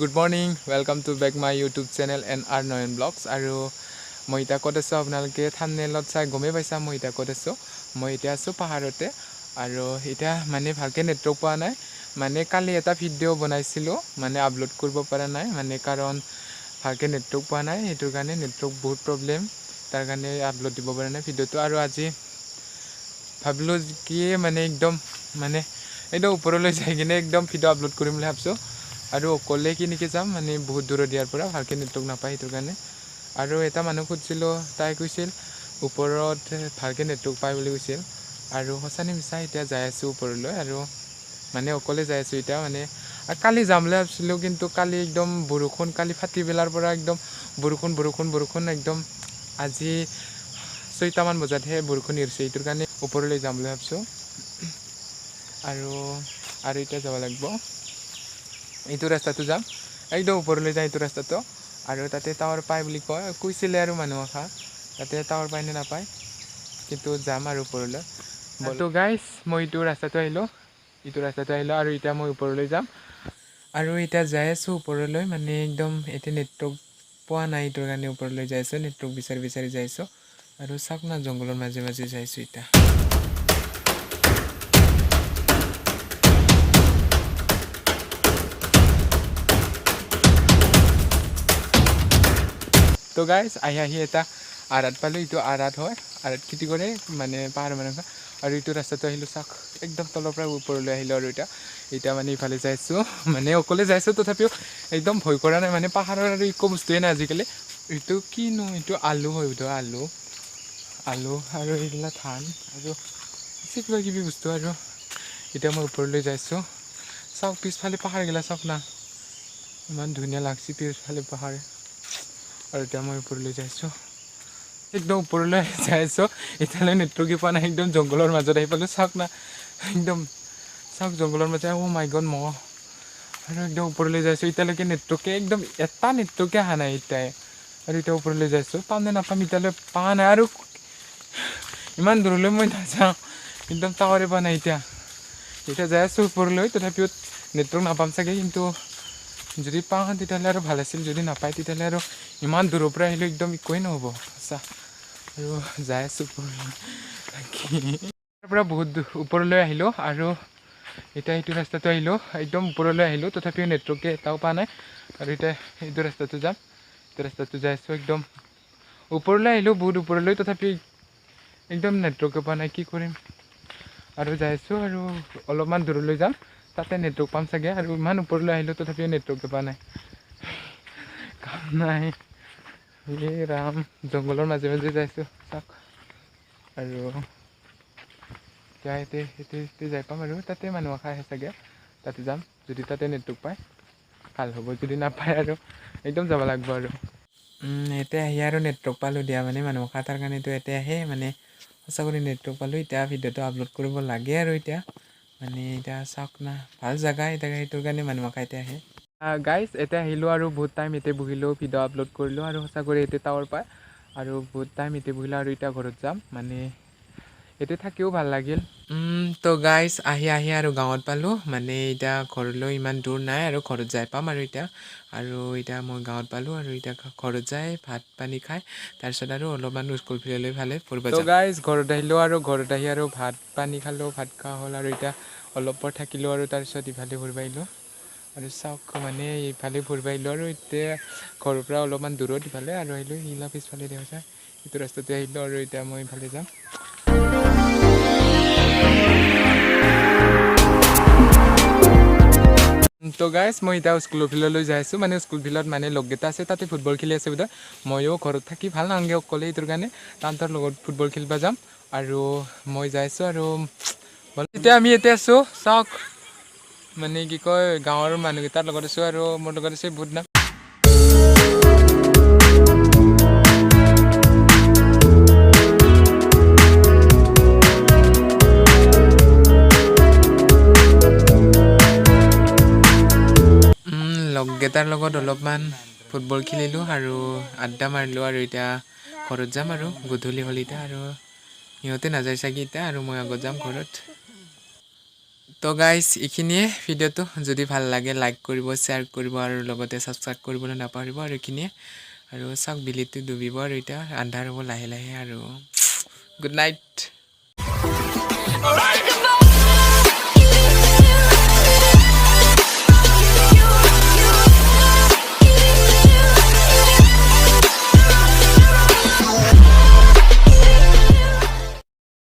Good morning, welcome to back my YouTube channel N R Nayan blogs. আৰু মই এতিয়া ক'ত আছোঁ, আপোনালোকে থাম্বনেইলত চাই গমেই পাইছা মই এতিয়া ক'ত আছোঁ। মই এতিয়া আছোঁ পাহাৰতে। আৰু এতিয়া মানে ভালকৈ নেটৱৰ্ক পোৱা নাই। মানে কালি এটা ভিডিঅ' বনাইছিলোঁ, মানে আপলোড কৰিব পৰা নাই, মানে কাৰণ ভালকৈ নেটৱৰ্ক পোৱা নাই। সেইটোৰ কাৰণে নেটৱৰ্ক বহুত প্ৰব্লেম, তাৰ কাৰণে আপলোড দিব পৰা নাই ভিডিঅ'টো। আৰু আজি ভাবিলোঁ কি মানে একদম মানে একদম ওপৰলৈ যাই কিনে একদম ভিডিঅ' আপলোড কৰিম বুলি ভাবিছোঁ। আৰু অকলে কেনেকৈ যাম, মানে বহুত দূৰত ইয়াৰ পৰা, ভালকৈ নেটৱৰ্ক নাপায় সেইটো কাৰণে। আৰু এটা মানুহ সুধিছিলোঁ, তাই কৈছিল ওপৰত ভালকৈ নেটৱৰ্ক পায় বুলি কৈছিল। আৰু সঁচা নে মিছা, এতিয়া যাই আছোঁ ওপৰলৈ। আৰু মানে অকলে যাই আছোঁ এতিয়া। মানে আৰু কালি যাম বুলি ভাবিছিলোঁ, কিন্তু কালি একদম বৰষুণ, কালি ফাটিবেলাৰ পৰা একদম বৰষুণ বৰষুণ বৰষুণ, একদম আজি 6টামান বজাতহে বৰষুণ এৰিছে। এইটোৰ কাৰণে ওপৰলৈ যাম বুলি ভাবিছোঁ। আৰু আৰু এতিয়া যাব লাগিব, এইটো ৰাস্তাটো যাম, একদম ওপৰলৈ যাম এইটো ৰাস্তাটো। আৰু তাতে টাৱাৰ পায় বুলি কয়, কৈছিলে আৰু মানুহ এষাৰ, তাতে টাৱাৰ পায় নে নাপায়, কিন্তু যাম আৰু ওপৰলৈ। তো গাইজ, মই এইটো ৰাস্তাটো আহিলোঁ, এইটো ৰাস্তাটো আহিলোঁ আৰু এতিয়া মই ওপৰলৈ যাম। আৰু এতিয়া যাই আছোঁ ওপৰলৈ, মানে একদম এতিয়া নেটৱৰ্ক পোৱা নাই, এইটোৰ কাৰণে ওপৰলৈ যাই আছোঁ, নেটৱৰ্ক বিচাৰি বিচাৰি যাই আছোঁ। আৰু চাওক না, জংঘলৰ মাজে মাজে যাইছোঁ এতিয়া। তো গাইজ, আহি আহি এটা আৰাত পালোঁ। এইটো আৰাত হয়, আৰাত খেতি কৰে মানে পাহাৰৰ মানুহ। আৰু এইটো ৰাস্তাটো আহিলোঁ, চাওক একদম তলৰ পৰা ওপৰলৈ আহিলোঁ। আৰু এতিয়া এতিয়া মানে ইফালে যাইছোঁ, মানে অকলে যাইছোঁ, তথাপিও একদম ভয় কৰা নাই। মানে পাহাৰৰ আৰু একো বস্তুৱে নাই আজিকালি। এইটো কিনো, এইটো আলু হয় বোধহয়, আলু আলু আৰু এইবিলাক ধান আৰু আছে কিবা কিবি বস্তু। আৰু এতিয়া মই ওপৰলৈ যাইছোঁ। চাওক পিছফালে পাহাৰগিলা, চাওক না ইমান ধুনীয়া লাগছে পিছফালে পাহাৰ। আৰু এতিয়া মই ওপৰলৈ যাইছোঁ, একদম ওপৰলৈ যাই আছোঁ। এতিয়ালৈ নেটৱৰ্কে পোৱা নাই, একদম জংঘলৰ মাজত আহি পালোঁ। চাওক না একদম, চাওক জংঘলৰ মাজত, অ' মাই গড মহ। আৰু একদম ওপৰলৈ যাইছোঁ, এতিয়ালৈকে নেটৱৰ্কে একদম এটা নেটৱৰ্কে অহা নাই এতিয়াই। আৰু এতিয়া ওপৰলৈ যাইছোঁ, পাম নে নাপাম এতিয়ালৈ পোৱা নাই। আৰু ইমান দূৰলৈ মই নাযাওঁ, একদম টাৱাৰে পোৱা নাই এতিয়া। এতিয়া যাই আছোঁ ওপৰলৈ, তথাপিও নেটৱৰ্ক নাপাম চাগে, কিন্তু যদি পাওঁ তেতিয়াহ'লে আৰু ভাল আছিল, যদি নাপায় তেতিয়াহ'লে আৰু ইমান দূৰৰ পৰা আহিলেও একদম একোৱেই নহ'ব সঁচা। আৰু যাই আছোঁ ওপৰলৈ, তাৰ পৰা বহুত ওপৰলৈ আহিলোঁ। আৰু এতিয়া এইটো ৰাস্তাটো আহিলোঁ, একদম ওপৰলৈ আহিলোঁ, তথাপিও নেটৱৰ্কে এটাও পোৱা নাই। আৰু এতিয়া এইটো ৰাস্তাটো যাম, এইটো ৰাস্তাটো যাই আছোঁ, একদম ওপৰলৈ আহিলোঁ, বহুত ওপৰলৈ, তথাপি একদম নেটৱৰ্কে পোৱা নাই, কি কৰিম। আৰু যাই আছোঁ আৰু অলপমান দূৰলৈ যাম, তাতে নেটৱৰ্ক পাম চাগে। আৰু ইমান ওপৰলৈ আহিলোঁ, তথাপিও নেটৱৰ্কে পোৱা নাই, কাম নাই। এই ৰাম, জংঘলৰ মাজে মাজে যাইছোঁ চাওক। আৰু এতিয়া এতিয়া এতিয়া এতিয়া যাই পাম আৰু তাতে মানুহ খাই আহে চাগে, তাতে যাম। যদি তাতে নেটৱৰ্ক পায় ভাল হ'ব, যদি নাপায় আৰু একদম যাব লাগিব আৰু। এতিয়া আহি আৰু নেটৱৰ্ক পালোঁ দিয়া, মানে মানুহ খা তাৰ কাৰণেতো এতিয়া আহে, মানে সঁচা কৰি নেটৱৰ্ক পালোঁ। এতিয়া ভিডিঅ'টো আপলোড কৰিব লাগে। আৰু এতিয়া মানে এতিয়া চাওক না, ভাল জেগা এতিয়া, সেইটোৰ কাৰণে মানুহ খা এতিয়া আহে। গাইজ, এতিয়া আহিলোঁ আৰু বহুত টাইম এতিয়া বহিলোঁ, ভিডিঅ' আপলোড কৰিলোঁ। আৰু সঁচা কৰি এতিয়া টাৱাৰ পায় আৰু বহুত টাইম এতিয়া বহিলোঁ। আৰু এতিয়া ঘৰত যাম, মানে এতিয়া থাকিও ভাল লাগিল। তো গাইজ, আহি আহি আৰু গাঁৱত পালোঁ। মানে এতিয়া ঘৰলৈ ইমান দূৰ নাই আৰু ঘৰত যাই পাম আৰু এতিয়া। আৰু এতিয়া মই গাঁৱত পালোঁ আৰু এতিয়া ঘৰত যাই ভাত পানী খাই তাৰপিছত আৰু অলপমান স্কুল ফিল্ডলৈ ফালে ফুৰিব যাম। গাইজ, ঘৰত আহিলোঁ আৰু ঘৰত আহি আৰু ভাত পানী খালোঁ, ভাত খোৱা হ'ল। আৰু এতিয়া অলপ পৰ থাকিলোঁ আৰু তাৰপিছত ইফালে ফুৰিব আহিলোঁ। আৰু চাওক মানে ইফালে ফুৰিব আহিলোঁ আৰু এতিয়া ঘৰৰ পৰা অলপমান দূৰত ইফালে আৰু আহিলোঁ, শিলা পিছফালে দেখিছা এইটো ৰাস্তাতে আহিলোঁ। আৰু এতিয়া মই ইফালে যাম। তো গাইজ, মই এতিয়া স্কুলৰ ফিল্ডলৈ যাই আছোঁ। মানে স্কুল ফিল্ডত মানে লগকেইটা আছে, তাতে ফুটবল খেলি আছে বোধহয়। ময়ো ঘৰত থাকি ভাল নালাগে অকলে, সেইটোৰ কাৰণে তাহাঁতৰ লগত ফুটবল খেলিব যাম। আৰু মই যাই আছোঁ। আৰু এতিয়া আমি ইয়াতে আছোঁ, চাওক মানে কি কয় গাঁৱৰ মানুহকেইটাৰ লগত আছোঁ। আৰু মোৰ লগত আছে বহুত নাম। লগকেইটাৰ লগত অলপমান ফুটবল খেলিলোঁ আৰু আড্ডা মাৰিলোঁ। আৰু এতিয়া ঘৰত যাম আৰু গধূলি হ'ল এতিয়া, আৰু সিহঁতে নাযায় চাগে এতিয়া, আৰু মই আগত যাম ঘৰত। তো গাইজ, এইখিনিয়ে ভিডিঅ'টো। যদি ভাল লাগে লাইক কৰিব, শ্বেয়াৰ কৰিব আৰু লগতে ছাবস্ক্ৰাইব কৰিবলৈ নাপাহৰিব। আৰু এইখিনিয়ে। আৰু চাওক, বেলিটো ডুবিব আৰু এতিয়া আন্ধাৰ হ'ব লাহে লাহে। আৰু গুড নাইট।